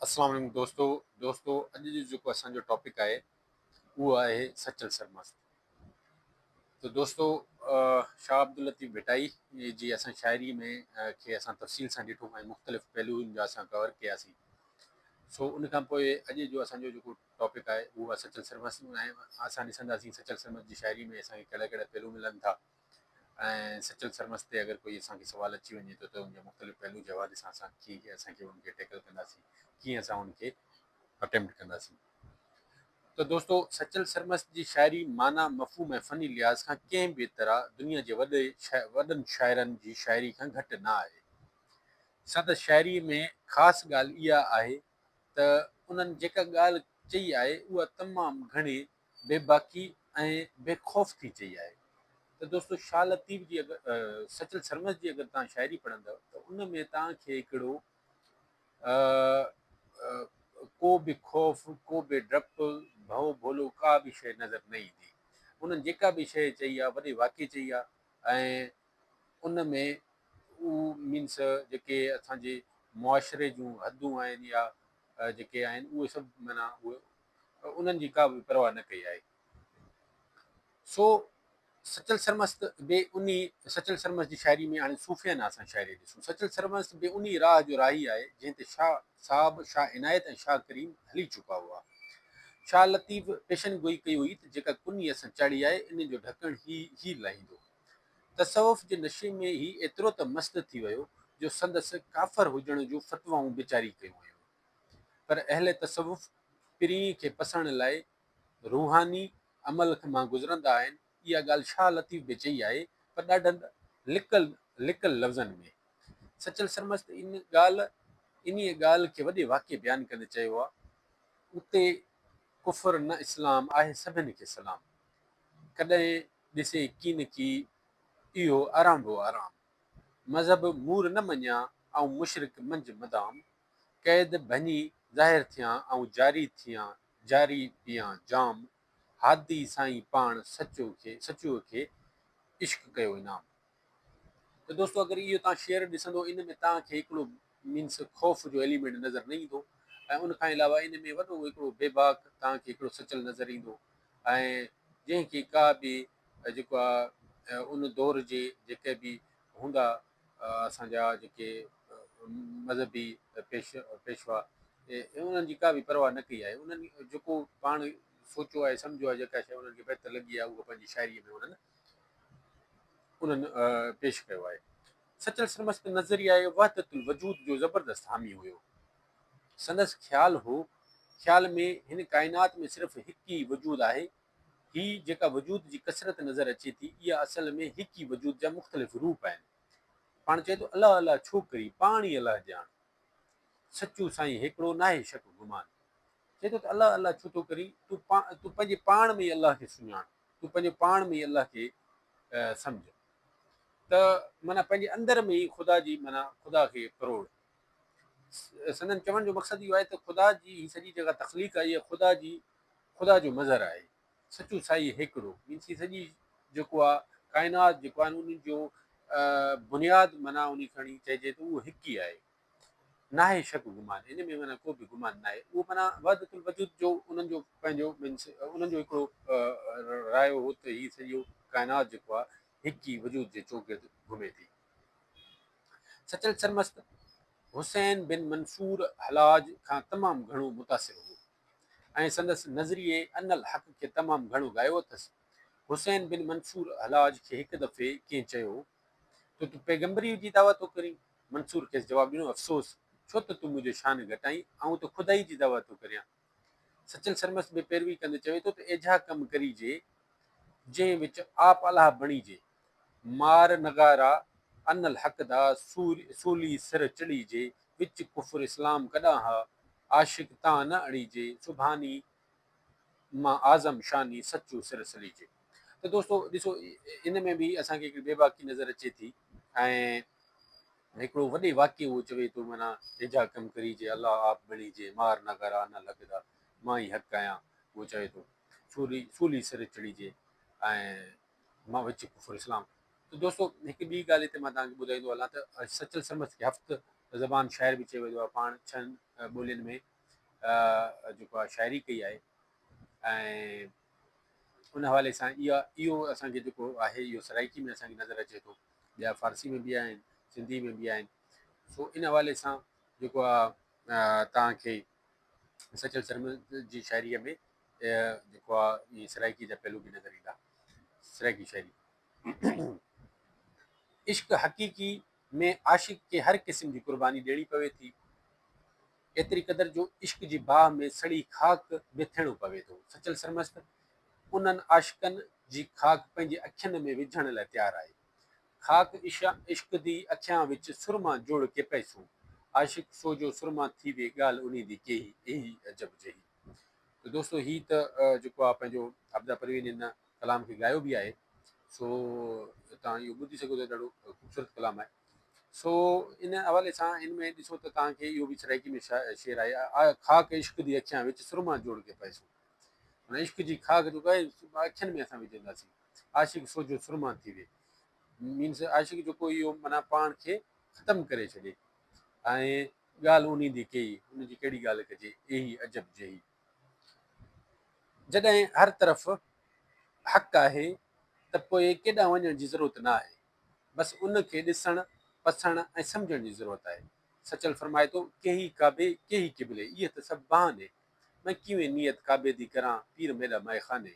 السلام عليڪم دوستو دوستو اڄ جو جيڪو اسان جو ٽاپڪ آهي اهو آهي سچل سرمست ته دوستو شاهه عبداللطيف ڀٽائي جي اسان شاعري ۾ کي اسان تفصيل سان ڏٺو ۽ مختلف پهلوئن جا اسان ڪور ڪياسين سو ان کان پوء اڄ جو اسان جو جيڪو ٽاپڪ آهي اهو آهي سچل سرمست ۽ اسان ڏسنداسين سچل سرمست جي شاعري ۾ اسان کي ڪهڙا ڪهڙا پهلو ملن ٿا ۽ سچل سرمست تي اگر ڪوئي اسان کي سوال اچي وڃي ٿو ته ان جا مختلف پهلو جي حوالي سان اسان ڪيئن اسان کي ان کي ٽيڪل ڪنداسين ڪيئن اسان ان کي اٽيمپٽ ڪنداسين ته دوستو سچل سرمست جي شاعري معنيٰ مفهوم ۽ فني لحاظ کان ڪنهن به طرح دنيا جي وڏي وڏن شاعرن جي شاعري کان گهٽ نه آهي. سندس شاعري ۾ خاص ڳالهه اها آهي ته انهن جيڪا ڳالهه چئي آهي اها تمام گهڻي بيباڪي ۽ بي خوف ٿي چئي آهي ته دوستو شاهه لطيف جي اگر سچل سرمست جي اگر توهان شاعري پڙهندؤ ته ان ۾ توهان کي هڪڙو ڪو به خوف ڪو به ڊپ ڀؤ ڀولو ڪا به شيء نظر نه ايندي. انهن جيڪا به شيء چئي آهي وڏي واڪي چئي آهي ۽ ان ۾ هو مينس جيڪي اسان جي معاشري جون حدون آهن يا جيڪي آهن اهي سڀ معنيٰ اهي انهن جي ڪا به پرواهه نه ڪئي آهي. سو سچل سرمست به انهي سچل سرمست جي شاعري ۾ هاڻي صوفيانه اسان شاعري ڏسون. سچل سرمست به انهي راهه جو راهي آهي جنهن تي شاهه صاحب، شاهه عنايت ۽ شاهه ڪريم هلي چڪا هئا. شاهه لطيف پيشن گوئي ڪئي هئي ته جيڪا ڪني اسان چاڙهي آهي ان جو ڍڪڻ هي ئي لاهيندو. تصوف جي نشي ۾ هي ايترو ته مست ٿي ويو جو سندس ڪافر هجڻ جون فتوائون به جاري ڪيون ويون. پر اهل تصوف پرينء کي پسڻ لاء روحاني عمل مان گذرندا آهن، اها ڳالهه شاهه لطيف به چئي آهي، پر ڏاڍن لڪل لڪل لفظن ۾. سچل سرمست ان ڳالهه انهيء ڳالهه کي وڏي واڪي بيان ڪندي چيو آهي، اتي ڪفر نه اسلام، آهي سڀن کي سلام. ڪڏهن ڏسي ڪين ڪي، اهو آرانڀو آرام. مذهب مور نه مڃيان، آئون مشرڪ منجهه مدام. قيد ڀڃي ظاهر ٿيان آئون جاري ٿيان جاري پيان جام هادي سائين پاڻ سچو کي سچوء کي عشق ڪيو انعام. ته دوستو اگر اهو توهان شعر ڏسندو ان ۾ توهان کي هڪڙو مينس خوف جو ايليمينٽ نظر نه ايندو ۽ ان کان علاوه ان ۾ وڏو هڪڙو بيباڪ توهان کي هڪڙو سچل نظر ايندو ۽ جنهن کي ڪا به جيڪو آهي ان دور جي جيڪي به هوندا اسان جا جيڪي مذهبي پيش پيشوا انهن جي ڪا به پرواهه نه ڪئي آهي انهن جيڪو پاڻ سوچيو آهي سمجهيو آهي جيڪا شيء انهن کي بهتر لڳي آهي اها پنهنجي شاعريء ۾ انهن انهن پيش ڪيو آهي. سچل سرمست نظريه وحدت الوجود جو زبردست حامي هيو. سندس خيال هو خيال ۾ هن ڪائنات ۾ صرف هڪ ئي وجود آهي. هي جيڪا وجود جي ڪثرت نظر اچي ٿي اها اصل ۾ هڪ ئي وجود جا مختلف روپ آهن. پاڻ چئي ٿو الله الله ڇو ڪرين پاڻ ئي الله ڄاڻ. سچو سائين هيڪڙو ناهي شڪ گمان. چئي ٿو ته الله الله ڇو ٿو ڪرين تون تون پنهنجي پاڻ ۾ ئي الله کي سڃاڻ. تون پنهنجو پاڻ ۾ ئي الله کي سمجهه ته معنيٰ پنهنجي اندر ۾ ئي خدا جي معنيٰ خدا کي پروڙ. سندن چوڻ جو مقصد اهو آهي ته خدا جي هي سڄي جيڪا تخليق آهي اها خدا جي خدا جو مظهر آهي. سچو سائين هيڪڙو مينس هي سڄي جيڪو آهي ڪائنات جيڪو آهي ان جو بنياد معنيٰ ان کڻي چئجي ته اهو هڪ ئي آهي. ناهي شڪ گمان، ان ۾ معنيٰ ڪو به گمان ناهي. اهو معنيٰ وحدت الوجود جو انهن جو پنهنجو مينس انهن جو هڪڙو رايو هو ته هي سڄو ڪائنات جيڪو آهي هڪ ئي وجود جي چوگرد گهمي ٿي. سچل سرمست حسين بن منصور حلاج کان تمام گهڻو متاثر هو ۽ سندس نظريي انا الحق کي تمام گهڻو ڳايو اٿس. حسين بن منصور حلاج کي هڪ دفعي ڪنهن چيو ته تون پيغمبريء جي دعويٰ ٿو ڪرين؟ منصور کيس جواب ڏنو، افسوس! ڇو ته تون منهنجو شان گهٽائين، آئون ته خدائي جي دعويٰ ٿو ڪريان. سچل سرمست به پيروي ڪندي چوي ٿو ته ايجها ڪم ڪريجي، جنهن وچ آپ الله بڻيجي، مار نغارا ان الحق دا، سولي سر چڙهيجي، وچ ڪفر اسلام ڪڏاها، عاشق تان نه اڙيجي، سبحاني مان اعظم شاني سچو سر سليجي. ته دوستو ڏسو ان ۾ به اسان کي هڪڙي بيباڪي نظر اچي ٿي ۽ هڪڙو وڏي واقعي اهو چوي ٿو معنيٰ ايجا ڪم ڪريجي الله آپ بڻيجي مار نه غرا نه لڳدا مان ئي حق آهيان اهو چوي ٿو سولي سولي سر چڙهيجي ۽ مان وچ ڪفر اسلام ته دوستو هڪ ٻي ڳالهه هتي مان توهان کي ٻڌائيندو هلان ته سچل سرمست کي هفت زبان شاعر به چيو ويندو آهي. پاڻ ڇهن ٻولين ۾ جيڪو آهي شاعري ڪئي آهي ۽ ان حوالي سان اها اهو اسان کي جيڪو آهي اهو سرائيڪي ۾ اسان کي نظر اچي ٿو. ٻيا فارسي ۾ به آهن، سنڌي ۾ به آهن. سو ان حوالي سان جيڪو آهي توهان کي سچل سرمست جي شاعريء ۾ جيڪو آهي اهي سرائيڪي جا پهلو به نظر ايندا. سرائيڪي شاعري عشق حقيقي ۾ عاشق کي هر قسم جي قرباني ڏيڻي پوي ٿي. ايتري قدر جو عشق جي باهه ۾ سڙي خاڪ به ٿيڻو پوي ٿو. سچل سرمست انهن عاشقن جي خاڪ پنهنجي اکين ۾ وجهڻ لاء تيار آهي. خاڪ عشق the اکيان وچ سرما جوڙ ڪي پئسون، عاشق سو جو سرما ٿيوي ڳالهه انهي the ڪيهي، ايهي عجب جيهي. ته دوستو هي ته جيڪو آهي پنهنجو عابده پروين هن ڪلام کي ڳايو به آهي سو توهان اهو ٻڌي سگهو ٿا ڏاڍو خوبصورت ڪلام آهي سو ان حوالي سان ان ۾ ڏسو ته توهان کي اهو به سرائيڪي ۾ شعر آهي خاڪ عشق the اکيان وچ سرما جوڙ ڪي پئسون معنيٰ عشق جي خاڪ جيڪو آهي اکين ۾ اسان وجهنداسين عاشق سوجهو سرما ٿي وي مينس عاشق جيڪو اهو معنيٰ پاڻ کي ختم ڪري ڇڏي ۽ ڳالهه انهي the ڪئي ان جي ڪهڙي ڳالهه ڪجي ايهي عجب جيهي جڏهن هر طرف حق آهي ته پوء ڪيڏانهن وڃڻ جي ضرورت نه آهي. بس ان کي ڏسڻ، پسڻ ۽ سمجهڻ جي ضرورت آهي. سچل فرمائي ٿو، ڪيهي ڪعبي، ڪيهي قبلي، ايهه ته سڀ بهاني. مين ڪيوين نيت ڪعبي the ڪران، پير ميڏا مئخاني.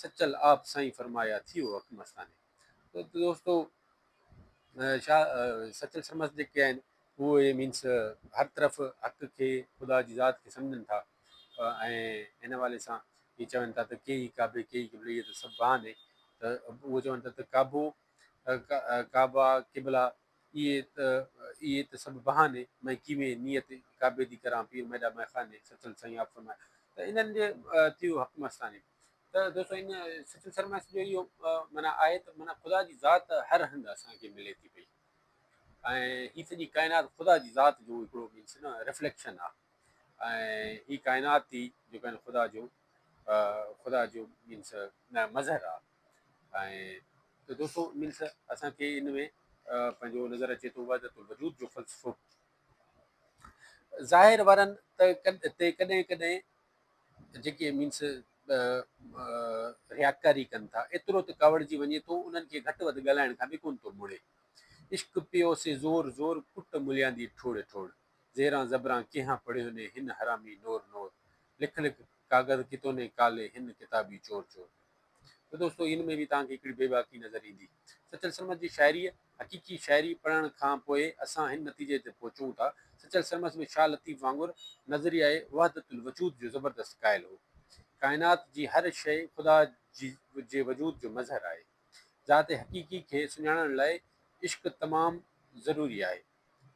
سچل آپ سائين فرمايا، ٿيو حق مستاني. ته دوستو شاهه سچل سرمست جيڪي آهن اهي مينس هر طرف حق کي خدا جي ذات کي سمجهن ٿا ۽ ان حوالي سان هي چون ٿا ته ڪيئي ڪعبي ڪيئي قبلي اهي ته سڀ بهاني ته اهو چون ٿا ته ڪعبو ڪعبا قبلا اهي ته اهي ته سڀ بهاني مين ڪيوين نيت ڪعبي the ڪران پير ميڏا ميخاني سچل سائين آپ فرمايا ته انهن جي ٿيو حق مستاني ته دوستو ان سچل سرمست جو اهو معنيٰ آهي ته معنيٰ خدا جي ذات هر هنڌ اسان کي ملي ٿي پئي ۽ هي سڄي ڪائنات خدا جي ذات جو هڪڙو مينس نه ريفليڪشن آهي ۽ هي ڪائنات ئي جيڪو آهي خدا جو خدا جو مينس نه مظهر آهي ۽ ته دوستو مينس اسان کي ان ۾ پنهنجو نظر اچي ٿو وحدت الوجود جو فلسفو ظاهر وارن ته تي ڪڏهن ڪڏهن جيڪي مينس رياڪاري ڪن ٿا ايترو ته ڪاوڙجي وڃي ٿو انهن کي گهٽ وڌ ڳالهائڻ کان به ڪونه ٿو مڙي. عشق پيو سي زور زور ڪٽ ملياندي ٺوڙ ٺوڙ زيران زبران ڪيهان پڙهيو ني هن حرامي نور نور لک لک ڪاغذ ڪتو ني ڪالي هن ڪتابي چور چور. ته دوستو ان ۾ به توهان کي هڪڙي بيباڪي نظر ايندي. سچل سرمست جي شاعريء، حقيقي شاعري پڙهڻ کان پوء اسان هن نتيجي تي پهچون ٿا، سچل سرمست به شاهه لطيف وانگر نظريهء وحدت الوجود جو زبردست قائل هو. ڪائنات جي هر شيء خدا جي وجود جو مظهر آهي. ذات حقيقي کي سڃاڻڻ لاء عشق تمام ضروري آهي.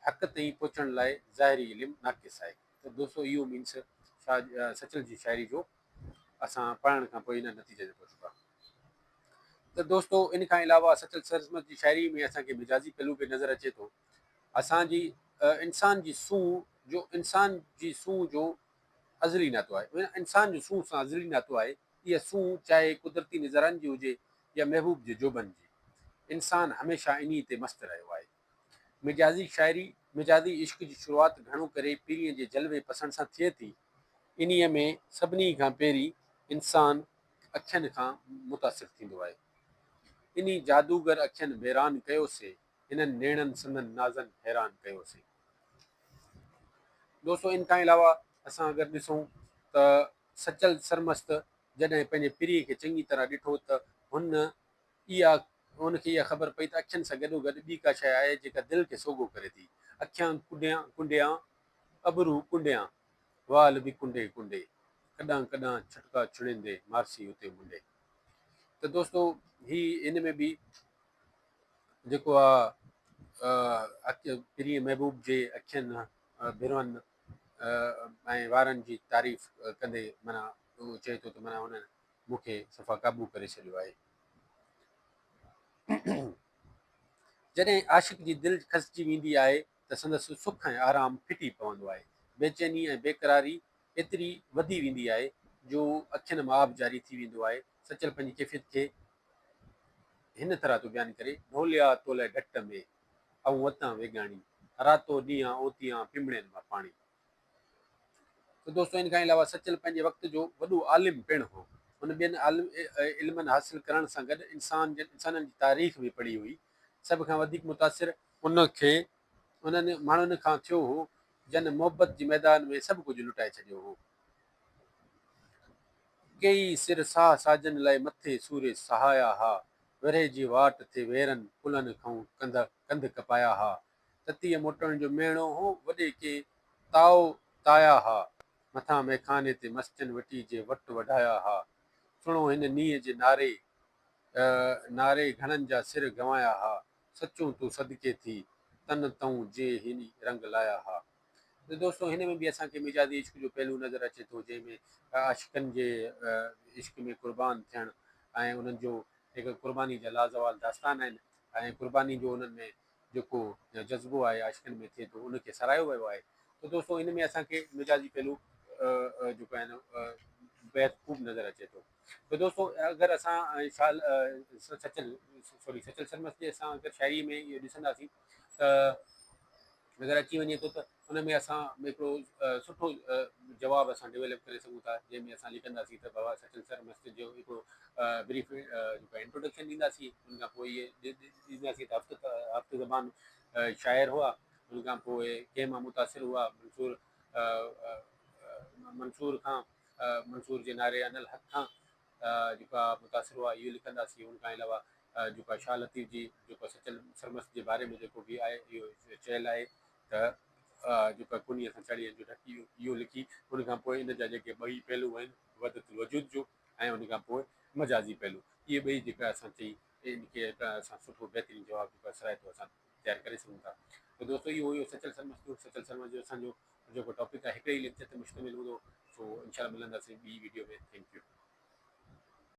حق تائين پهچڻ لاء ظاهري علم ناقص آهي. ته دوستو اهو مينس شاهه سچل جي شاعري جو اسان پڙهڻ کان پوء ان نتيجي تي پهچون ٿا ته دوستو ان کان علاوه سچل سرمست جي شاعري ۾ اسان کي مجازي پهلو به نظر اچي ٿو. اسان جي انسان جي سونهن جو انسان جي سونهن جو ازلي ناتو آهي انسان جو سونهن سان ازلي ناتو آهي. اها سونهن چاهي قدرتي نظارن جي هجي يا محبوب جي جوڀن جي، انسان هميشه انهي تي مست رهيو آهي. مجازي شاعري، مجازي عشق جي شروعات گهڻو ڪري پرينء جي جلوي پسڻ سان ٿئي ٿي. انهيء ۾ سڀني کان پهرين انسان اکين کان متاثر ٿيندو آهي. انهي جادوگر اکين ويران ڪيوسي، هنن نيڻن سندن نازن حيران ڪيوسي. دوستو ان کان علاوه اسان اگر ڏسون ته سچل سرمست جڏهن پنهنجي پرينء کي چڱي طرح ڏٺو ته هن اها هن کي اها خبر پئي ته اکين سان گڏوگڏ ٻي ڪا شيء آهي جيڪا دل کي سوگهو ڪري ٿي. اکيان ڪنڊيان ڪنڊيان، ابرو ڪنڊيان، وال به ڪنڊي ڪنڊي، ڪڏان ڪڏان ڇٽڪا ڇڙيندي مارسي اتي منڊي. ته دوستو هي ان ۾ به جيڪو آ پرينء محبوب جي اکين، ڀرون ۽ وارن جي تعريف ڪندي معنيٰ اهو چئي ٿو ته معنيٰ هنن مون کي صفا قابو ڪري ڇڏيو آهي. جڏهن عاشق جي دل کسجي ويندي آهي ته سندس سک ۽ آرام ڦٽي پوندو آهي. بيچيني ۽ بيقراري ايتري وڌي ويندي آهي جو اکين مان آب جاري ٿي ويندو آهي. سچل پنهنجي ڪيفيت کي هن طرح ٿو بيان ڪري، ڍوليا تولئه ڍٽ ۾، آئون وتان ويڳاڻي. راتو ڏينهان اوتيان پنبڻين مان پاڻي. ته دوستو ان کان علاوه سچل پنهنجي وقت جو وڏو عالم پڻ هو. هن ٻين علمن حاصل ڪرڻ سان گڏ انسان انسانن جي تاريخ به پڙهي هئي. سڀ کان وڌيڪ متاثر ان کي انهن ماڻهن کان ٿيو هو جن محبت جي ميدان ۾ سڀ ڪجهه لٽائي ڇڏيو هو. ڪيئي سر ساهه ساجن لاء مٿي سوري سهايا ها. ورهيه جي واٽ ٿي ويرن ڪلهن کئون ڪنڌ ڪپايا ها. تتيء موٽڻ جو ميڻو هو، وڏي ڪي تاء تايا ها. مٿان ميخاني تي مستين وٽي جي وٽ وڍايا ها. سڻو هن نينهن جي نعري نعري گهڻن جا سر گنوايا ها. سچون تون صدقي ٿي، تن تئون جي هن رنگ لايا ها. ته دوستو هن ۾ به اسان کي مجازي عشق جو پهلو نظر اچي ٿو، جنهن ۾ عاشقن جي عشق ۾ قربان ٿيڻ ۽ انهن جو هڪ قرباني جا لازوال داستان آهن ۽ قرباني جو انهن ۾ جيڪو جذبو آهي عاشقن ۾ ٿئي ٿو ان کي ساراهيو ويو آهي ته دوستو ان ۾ اسان کي مجازي پهلو جيڪو آهي نه بيحد خوب نظر اچي ٿو ته دوستو اگر اسان شال سچل سوري سچل سرمست جي اسان اگر شاعري ۾ اهو ڏسنداسين ته نظر اچي وڃي ٿو ته ان ۾ اسان هڪڙو سٺو جواب اسان ڊيولپ ڪري سگهون ٿا جنهن ۾ اسان لکنداسين ته بابا سچل سر مست جو هڪڙو بريف جيڪو انٽروڊڪشن ڏينداسين ان کان پوء اهي ڏينداسين ته هفت هفت زبان شاعر هئا ان کان پوء ڪنهن مان متاثر هئا منصور منصور کان منصور جي نعري انالحق کان جيڪا متاثر هئا اهو لکنداسين ان کان علاوه جيڪو آهي شاهه لطيف جي جيڪو سچل سرمست جي باري ۾ جيڪو به آهي اهو چيل آهي ته جيڪو آهي ڪنيء سان چڙهي جو ڍڪي اهو لکي ان کان پوء ان جا جيڪي ٻئي پهلو آهن وحدت الوجود جو ۽ ان کان پوء مجازي پهلو اهي ٻئي جيڪا اسان چئي ان کي اسان سٺو بهترين جواب جيڪو آهي سرائتو اسان تيار ڪري سگهون ٿا ته دوستو اهو هيو سچل سرمست جو سچل سرمست جو اسان جو جيڪو ٽاپڪ آهي هڪڙي ئي ليڪچر تي مشتمل هوندو سو انشاء الله ملنداسين ٻي ويڊيو ۾ thank you.